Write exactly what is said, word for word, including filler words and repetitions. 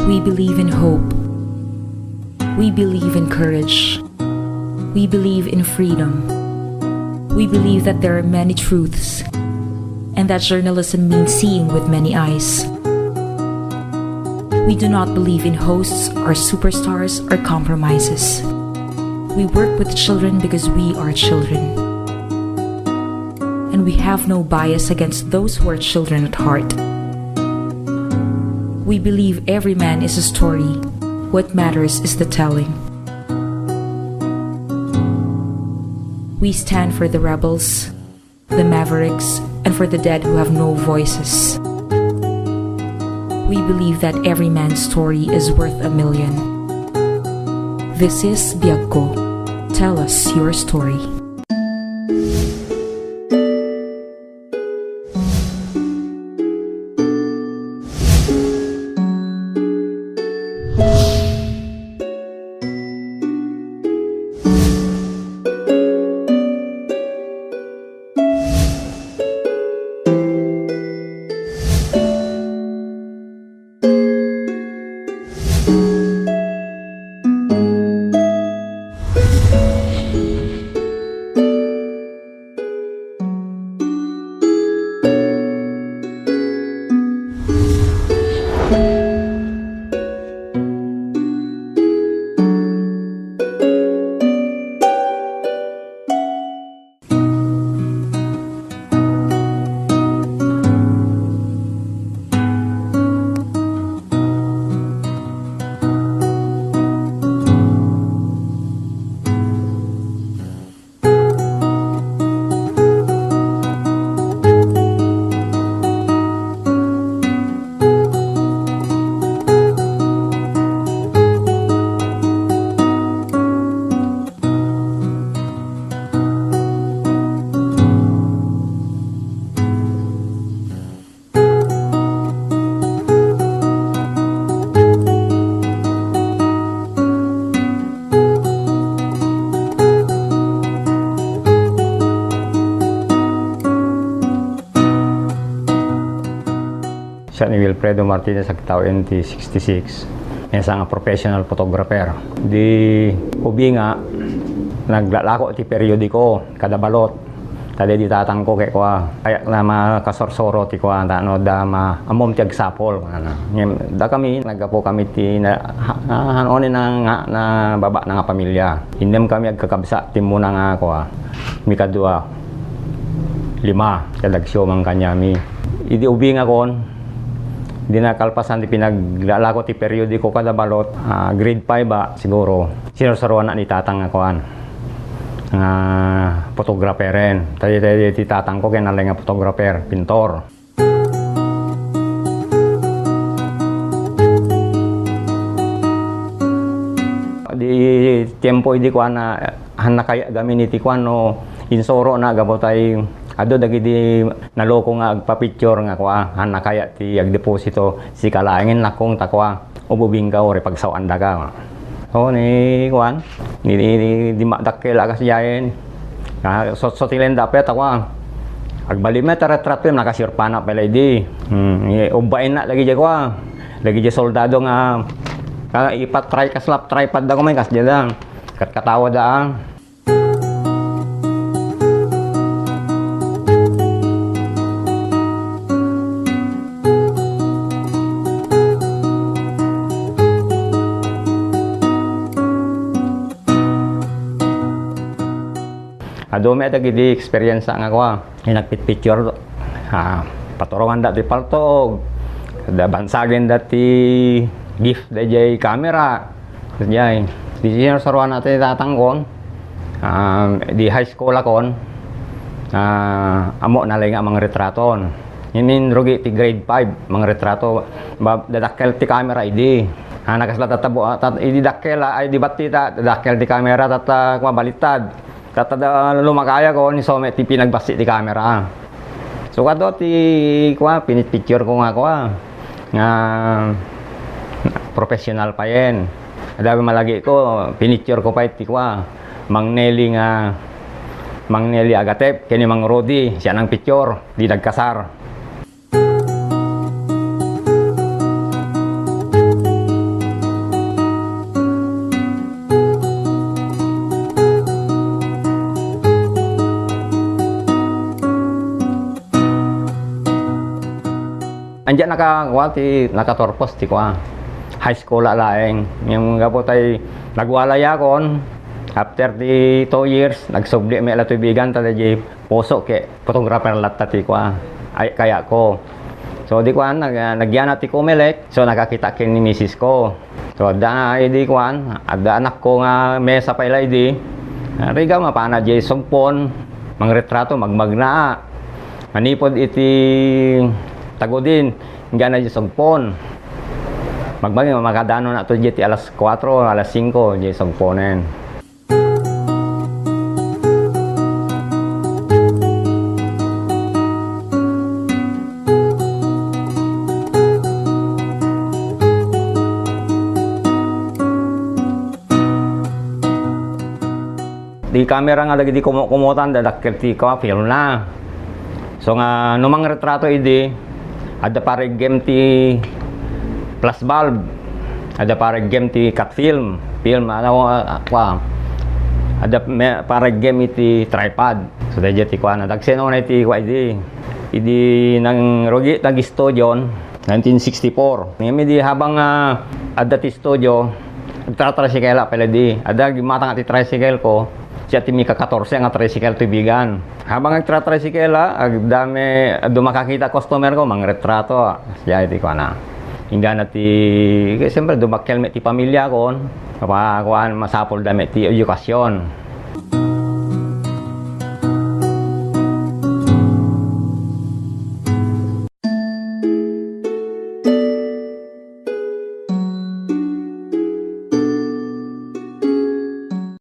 We believe in hope. We believe in courage. We believe in freedom. We believe that there are many truths and that journalism means seeing with many eyes. We do not believe in hosts or superstars or compromises. We work with children because we are children. And we have no bias against those who are children at heart. We believe every man is a story. What matters is the telling. We stand for the rebels, the mavericks, and for the dead who have no voices. We believe that every man's story is worth a million. This is Biag Ko. Tell us your story. Siak ni Wilfredo Martinez, agtawen ti sixty-six. Maysa nga professional photographer. Di ubing nga, naglalako ti periodiko kada balot. Ta daydi tatangko ket kua, kayatna makasorsoro ti kua, ta no adda ma-, ammom ti agsapul, kunana. Ngem dakami, naggapu kami ti na-, ha-, ha-, han-, oni na nga, nababa na nga pamilia. Innem kami agkakabsa, timmuna nga kua, mikadua, lima, ket agsiu man kaniami. Idi ubingakon, di nakalpasan ti pinaglalako ti periodiko kada balot, ah, grade five a, siguro. Sinursuroanna ni tatang nga kuan, nga photographer-en. Daydi, daydi ti tatangko ket nalaing nga photographer, pintor. Di tiempo idi kuan a, han nakayat gamin iti kuan no insurona gapu tay adu dagidi naloko nga agpa-picture nga kua, han nakayat ti agdeposito, sika laengen nakong ta kua. Ububingka, uray pagsaw-andaka. O, ni kuan, ni, ni, ni, di madakkel a kasdiayen. Ah, sot-, sotilen dapet, ako, ah. Agbalin met a retrato, nakasurpanak pay la idi. Hmm, i-, ubbaennak dagiti, ako, ah. Dagiti soldado nga, ah, ipat-, tri-, kaslap tripod da, kumay, kasdiay da. Katkatawa da, ah. Adu met dagidi experience nga kua, nga nagpitpicture, ah, paturonganda ti paltog, da, bansagenda ti gift daydiay camera. Jay, di sinursuroanna ti tatangkon. Ah, di high school akon, ah, ammo nalaing nga mangretraton. Ngem rugi ti grade five, mangretrato. Ba, dadakkel ti camera idi. Ah, nakasla tatta bu-, ah, tat-, idi dakkel, ah, ay di battita, dadakkel ti camera, tatta, kuma, balittad. Tatta da lumakayakon, isu met ti pinagbassit ti camera. So, kadu ti, kua, pinitpicture ko nga, kua, nga professional payen. Adda malagiko, pinicture ko pay ti, kua, Mang Nelly nga, Mang Nelly Agatep, ken ni Mang Rudy, siak nangpicture, di nagkasar. Ania naka, kua, ti, nakaturpos ti, kua, high school a laeng. Ngem gapu tay nagwalayakon, after ti two years, nagsubli met la tubigan, ta diay puso ket photographer latta ti, kua, ay, kayatko. So, di, kua, nag-, nagyana ti Comelec, so, nakakitak ken ni misis ko. So, adda idi, kua, adda anakko nga mesa pay la idi. Ah, rigat, mapana diay sugpon, mangretrato, magmagna. Manipud iti tagudin, inggana diay sugpon. Magmagna, makadano na to diay ti alas kuatro, alas singko, diay sugponen. Ti kamera nga dagiti kumu-, kumutan, dadakkel ti, kua, filmna. So nga, no mangretrato idi, adda pareggem ti flash bulb, adda pareggem ti cut film, film, ano, ah, kua, adda me-, pareggem iti tripod. So, daydiay ti kuana. Dagsen unay ti kua idi. Idi nangrugi, nag-studio, nineteen sixty-four. Ngem idi habang, ah, adda ti studio, nagtratricycle pay la idi. Adda gimmatang ti tricycle ko, siak ti mika-katorse nga tricycle tubigan. Habang nagtratricycle, ah, agdami, dummakakita customer ko, mangretrato, ah. Siak ti kuana. Inggana ti, siyempre, dumakkel met ti pamiliakon. Kapa-, kuan, masapulda met ti edukasyon.